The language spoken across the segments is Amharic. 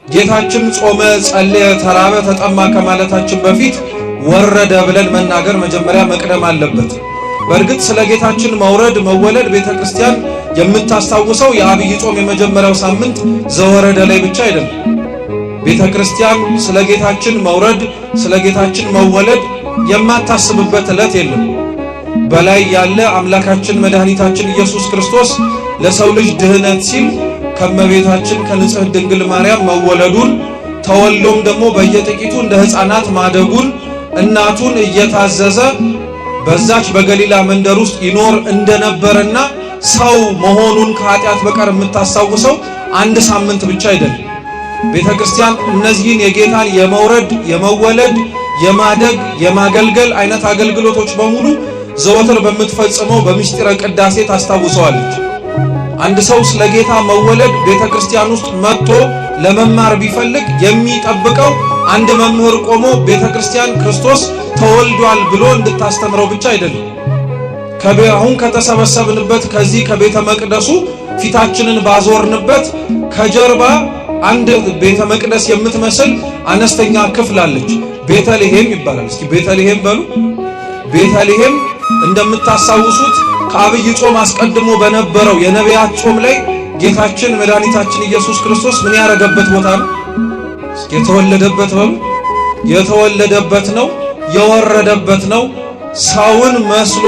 ጌታችን ጾመ፣ ጸለየ፣ ተራበ፣ ተጠማ ከማለታችን በፊት ወረደ ብለን መናገር መጀመሪያ መቅደም አለበት። በእርግጥ ስለ ጌታችን መውረድ መወለድ ቤተ ክርስቲያን የምታስታውሰው የአብይ ጾም የመጀመሪያው ሳምንት ዘወረደ ላይ ብቻ አይደለም። ቤተ ክርስቲያን ስለ ጌታችን መውረድ ስለ ጌታችን መወለድ የማታስብበት ዕለት የለም። በላይ ያለ አምላካችን መድኃኒታችን ኢየሱስ ክርስቶስ ለሰው ልጅ ድህነት ሲል ከመቤታችን ከንጽሕት ድንግል ማርያም መወለዱን፣ ተወልዶም ደግሞ በየጥቂቱ እንደ ሕፃናት ማደጉን፣ እናቱን እየታዘዘ በዛች በገሊላ መንደር ውስጥ ይኖር እንደነበረና ሰው መሆኑን ከኃጢአት በቀር የምታስታውሰው አንድ ሳምንት ብቻ አይደለም። ቤተ ክርስቲያን እነዚህን የጌታን የመውረድ፣ የመወለድ፣ የማደግ፣ የማገልገል አይነት አገልግሎቶች በሙሉ ዘወትር በምትፈጽመው በምስጢረ ቅዳሴ ታስታውሰዋለች። አንድ ሰው ስለ ጌታ መወለድ ቤተ ክርስቲያን ውስጥ መጥቶ ለመማር ቢፈልግ የሚጠብቀው አንድ መምህር ቆሞ ቤተ ክርስቲያን ክርስቶስ ተወልዷል ብሎ እንድታስተምረው ብቻ አይደለም። አሁን ከተሰበሰብንበት ከዚህ ከቤተ መቅደሱ ፊታችንን ባዞርንበት ከጀርባ አንድ ቤተ መቅደስ የምትመስል አነስተኛ ክፍል አለች። ቤተልሔም ይባላል። እስኪ ቤተልሔም በሉ። ቤተልሔም እንደምታስታውሱት ከአብይ ጾም አስቀድሞ በነበረው የነቢያት ጾም ላይ ጌታችን መድኃኒታችን ኢየሱስ ክርስቶስ ምን ያረገበት ቦታ ነው? የተወለደበት በሉ። የተወለደበት ነው፣ የወረደበት ነው። ሰውን መስሎ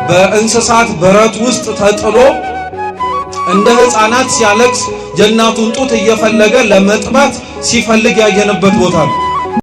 በእንስሳት በረት ውስጥ ተጥሎ እንደ ሕፃናት ሲያለቅስ የእናቱን ጡት እየፈለገ ለመጥባት ሲፈልግ ያየንበት ቦታ ነው።